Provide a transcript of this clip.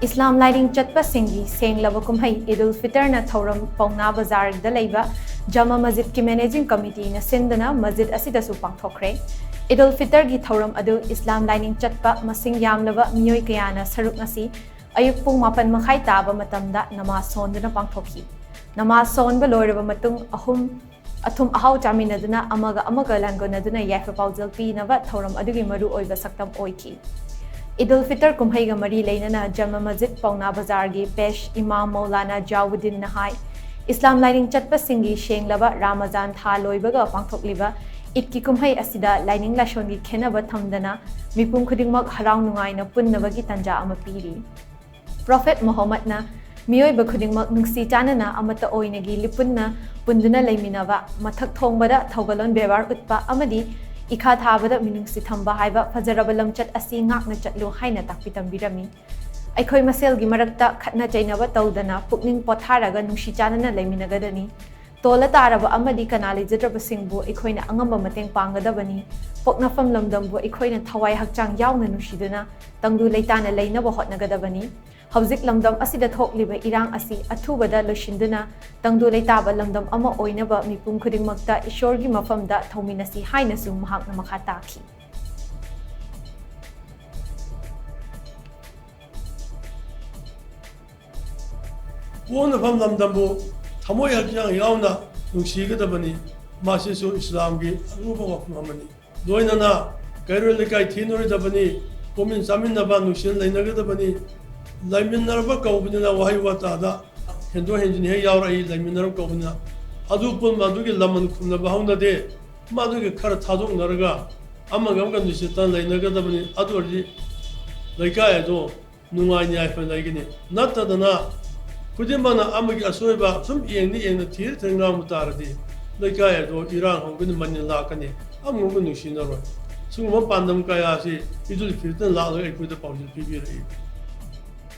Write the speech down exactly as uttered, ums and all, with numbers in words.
ꯏꯁꯂꯥꯝ ꯂꯥꯏꯅꯤꯡ ꯆꯠꯄꯁꯤꯡꯒꯤ ꯁꯦꯡꯂꯕ ꯀꯨꯝꯍꯩ ꯏꯗꯨꯜ ꯐꯤꯇꯔꯅ ꯊꯧꯔꯝ ꯄꯥꯎꯅꯥ ꯕꯖꯥꯔꯗ ꯂꯩꯕ ꯖꯃꯥ ꯃꯁꯖꯤꯗꯀꯤ ꯃꯦꯅꯦꯖꯤꯡ ꯀꯃꯤꯇꯤꯅ ꯁꯤꯟꯗꯨꯅ ꯃꯁꯖꯤꯗ ꯑꯁꯤꯗꯁꯨ ꯄꯥꯡꯊꯣꯛꯈ꯭ꯔꯦ꯫ ꯏꯗꯨꯜ ꯐꯤꯇꯔꯒꯤ ꯊꯧꯔꯝ ꯑꯗꯨ ꯏꯁꯂꯥꯝ ꯂꯥꯏꯅꯤꯡ ꯆꯠꯄ ꯃꯁꯤꯡ ꯌꯥꯝꯂꯕ ꯃꯤꯑꯣꯏ ꯀꯌꯥꯅ ꯁꯔꯨꯛ ꯉꯁꯤ ꯑꯌꯨꯛ ꯄꯨꯡ ꯃꯥꯄꯟ ꯃꯈꯥꯏ ꯇꯥꯕ ꯃꯇꯝꯗ ꯅꯃꯥꯖ ꯁꯣꯟꯗꯨꯅ ꯄꯥꯡꯊꯣꯛꯈꯤ꯫ ꯅꯃꯥꯖ ꯁꯣꯟꯕ ꯂꯣꯏꯔꯕ ꯃꯇꯨꯡ ꯑꯍꯨꯝ ꯑꯊꯨꯝ ꯑꯍꯥꯎ ꯆꯥꯃꯤꯟꯅꯗꯨꯅ ꯑꯃꯒ ꯑꯃꯒ ꯂꯥꯡꯒꯣꯟꯅꯗꯨꯅ ꯌꯥꯏꯐ ꯄꯥꯎꯖꯦꯜ ꯄꯤꯅꯕ ꯊꯧꯔꯝ ꯑꯗꯨꯒꯤ ꯃꯔꯨ ꯑꯣꯏꯕ ꯁꯛꯇꯝ ꯑꯣꯏꯈꯤ꯫ ꯏꯗꯨꯜ ꯐꯤꯇꯔ ꯀꯨꯝꯍꯩꯒ ꯃꯔꯤ ꯂꯩꯅꯅ ꯖꯃꯥ ꯃꯁꯖꯤꯗ ꯄꯥꯎꯅꯥ ꯕꯖꯥꯔꯒꯤ ꯄꯦꯁ ꯏꯃꯥꯝ ꯃꯧꯂꯥꯅꯥ ꯖꯥꯎꯗꯤꯟꯅ ꯍꯥꯏ, ꯏꯁꯂꯥꯝ ꯂꯥꯏꯅꯤꯡ ꯆꯠꯄꯁꯤꯡꯒꯤ ꯁꯦꯡꯂꯕ ꯔꯥꯃꯖꯥꯟ ꯊꯥ ꯂꯣꯏꯕꯒ ꯄꯥꯡꯊꯣꯛꯂꯤꯕ ꯏꯗꯀꯤ ꯀꯨꯝꯍꯩ ꯑꯁꯤꯗ ꯂꯥꯏꯅꯤꯡ ꯂꯥꯏꯁꯣꯟꯒꯤ ꯈꯦꯟꯅꯕ ꯊꯝꯗꯅ ꯃꯤꯄꯨꯝ ꯈꯨꯗꯤꯡꯃꯛ ꯍꯔꯥꯎ ꯅꯨꯡꯉꯥꯏꯅ ꯄꯨꯟꯅꯕꯒꯤ ꯇꯥꯟꯖꯥ ꯑꯃ ꯄꯤꯔꯤ꯫ ꯄ꯭ꯔꯣꯐꯦꯠ ꯃꯨꯍꯝꯃꯗꯅ ꯃꯤꯑꯣꯏꯕ ꯈꯨꯗꯤꯡꯃꯛ ꯅꯨꯡꯁꯤ ꯆꯥꯟꯅꯅ ꯑꯃꯠꯇ ꯑꯣꯏꯅꯒꯤ ꯂꯤꯄꯨꯟꯅ ꯄꯨꯟꯗꯨꯅ ꯂꯩꯃꯤꯟꯅꯕ, ꯃꯊꯛ ꯊꯣꯡꯕꯗ ꯊꯧꯒꯜꯂꯣꯟ ꯕꯦꯕꯥꯔ ꯎꯠꯄ ꯑꯃꯗꯤ ꯏꯈꯥ ꯊꯥꯕꯗ ꯃꯤꯅꯨꯡꯁꯤ ꯊꯝꯕ ꯍꯥꯏꯕ ꯐꯖꯔꯕ ꯂꯝꯆꯠ ꯑꯁꯤ ꯉꯥꯛꯅ ꯆꯠꯂꯨ ꯍꯥꯏꯅ ꯇꯥꯛꯄꯤ ꯇꯝꯕꯤꯔꯝꯃꯤ꯫ ꯑꯩꯈꯣꯏ ꯃꯁꯦꯜꯒꯤ ꯃꯔꯛꯇ ꯈꯠꯅ ꯆꯩꯅꯕ ꯇꯧꯗꯅ ꯄꯨꯛꯅꯤꯡ ꯄꯣꯊꯥꯔꯒ ꯅꯨꯡꯁꯤ ꯆꯥꯟꯅꯅ ꯂꯩꯃꯤꯟꯅꯒꯗꯅꯤ꯫ ꯇꯣꯜꯂ ꯇꯥꯔꯕ ꯑꯃꯗꯤ ꯀꯅꯥ ꯂꯩꯖꯗ꯭ꯔꯕꯁꯤꯡꯕꯨ ꯑꯩꯈꯣꯏꯅ ꯑꯉꯝꯕ ꯃꯇꯦꯡ ꯄꯥꯡꯒꯗꯕꯅꯤ꯫ ꯄꯣꯛꯅꯐꯝ ꯂꯝꯗꯝꯕꯨ ꯑꯩꯈꯣꯏꯅ ꯊꯋꯥꯏ ꯍꯛꯆꯥꯡ ꯌꯥꯎꯅ ꯅꯨꯡꯁꯤꯗꯨꯅ ꯇꯪꯗꯨ ꯂꯩꯇꯥꯅ ꯂꯩꯅꯕ ꯍꯣꯠꯅꯒꯗꯕꯅꯤ꯫ ꯍꯧꯖꯤꯛ ꯂꯝꯗꯝ ꯑꯁꯤꯗ ꯊꯣꯛꯂꯤꯕ ꯏꯔꯥꯡ ꯑꯁꯤ ꯑꯊꯨꯕꯗ ꯂꯣꯏꯁꯤꯟꯗꯨꯅ ꯇꯪꯗꯨ ꯂꯩꯇꯥꯕ ꯂꯝꯗꯝ ꯑꯃ ꯑꯣꯏꯅꯕ ꯃꯤꯄꯨꯝ ꯈꯨꯗꯤꯡꯃꯛꯇ ꯏꯁꯣꯔꯒꯤ ꯃꯐꯝꯗ ꯊꯧꯃꯤꯟꯅꯁꯤ ꯍꯥꯏꯅꯁꯨ ꯃꯍꯥꯛꯅ ꯃꯈꯥ ꯇꯥꯈꯤ꯫ ꯄꯣꯛꯅꯐꯝ ꯂꯝꯗꯝꯕꯨ ꯊꯃꯣꯏ ꯍꯛꯆꯥꯡ ꯌꯥꯎꯅ ꯅꯨꯡꯁꯤꯒꯗꯕꯅꯤ꯫ ꯃꯁꯤꯁꯨ ꯏꯁꯂꯥꯝꯒꯤ ꯑꯔꯨꯕ ꯋꯥꯐꯝ ꯑꯃꯅꯤ꯫ ꯂꯣꯏꯅꯅ ꯀꯩꯔꯣꯏ ꯂꯩꯀꯥꯏ ꯊꯤꯅꯔꯣꯏꯗꯕꯅꯤ꯫ ꯄꯣꯛꯃꯤꯟ ꯆꯥꯃꯤꯟꯅꯕ, ꯅꯨꯡꯁꯤꯅ ꯂꯩꯅꯒꯗꯕꯅꯤ꯫ ꯂꯩꯃꯤꯟꯅꯔꯕ ꯀꯧꯕꯅꯤꯅ ꯋꯥꯍꯩ ꯋꯥꯇꯥꯗ ꯍꯦꯟꯗꯣꯛ ꯍꯦꯟꯖꯤꯟ ꯍꯦꯛ ꯌꯥꯎꯔꯛꯏ꯫ ꯂꯩꯃꯤꯟꯅꯔꯕ ꯀꯧꯕꯅꯤꯅ ꯑꯗꯨ ꯄꯨꯝꯕ ꯑꯗꯨꯒꯤ ꯂꯃꯟ ꯈꯨꯝꯅꯕ ꯍꯧꯅꯗꯦ꯫ ꯃꯗꯨꯒꯤ ꯈꯔ ꯊꯥꯗꯣꯛꯅꯔꯒ ꯑꯃꯒ ꯑꯃꯒ ꯅꯨꯡꯁꯤꯠꯇꯅ ꯂꯩꯅꯒꯗꯕꯅꯤ꯫ ꯑꯗꯨ ꯑꯣꯏꯔꯗꯤ ꯂꯩꯀꯥꯏ ꯑꯗꯨ ꯅꯨꯡꯉꯥꯏꯅ ꯌꯥꯏꯐꯅ ꯂꯩꯒꯅꯤ꯫ ꯅꯠꯇꯗꯅ ꯈꯨꯗꯤꯡꯃꯛꯅ ꯑꯃꯒꯤ ꯑꯁꯣꯏꯕ ꯁꯨꯝ ꯌꯦꯡꯅ ꯌꯦꯡꯅ ꯊꯤꯔ ꯊꯤꯔ ꯉꯥꯡꯕ ꯇꯥꯔꯗꯤ ꯂꯩꯀꯥꯏ ꯑꯗꯣ ꯏꯔꯥꯡ ꯍꯧꯒꯅꯤ, ꯃꯅꯤꯜ ꯂꯥꯛꯀꯅꯤ, ꯑꯃꯒ ꯑꯃꯒ ꯅꯨꯡꯁꯤꯅꯔꯣꯏ꯫ ꯁꯤꯒꯨꯝꯕ ꯄꯥꯟꯗꯝ ꯀꯌꯥ ꯑꯁꯤ ꯏꯗꯨꯜ ꯐꯤꯇꯔꯅ ꯂꯥꯛꯂꯒ ꯑꯩꯈꯣꯏꯗ ꯄꯥꯎꯖꯦꯜ ꯄꯤꯕꯤꯔꯛꯏ꯫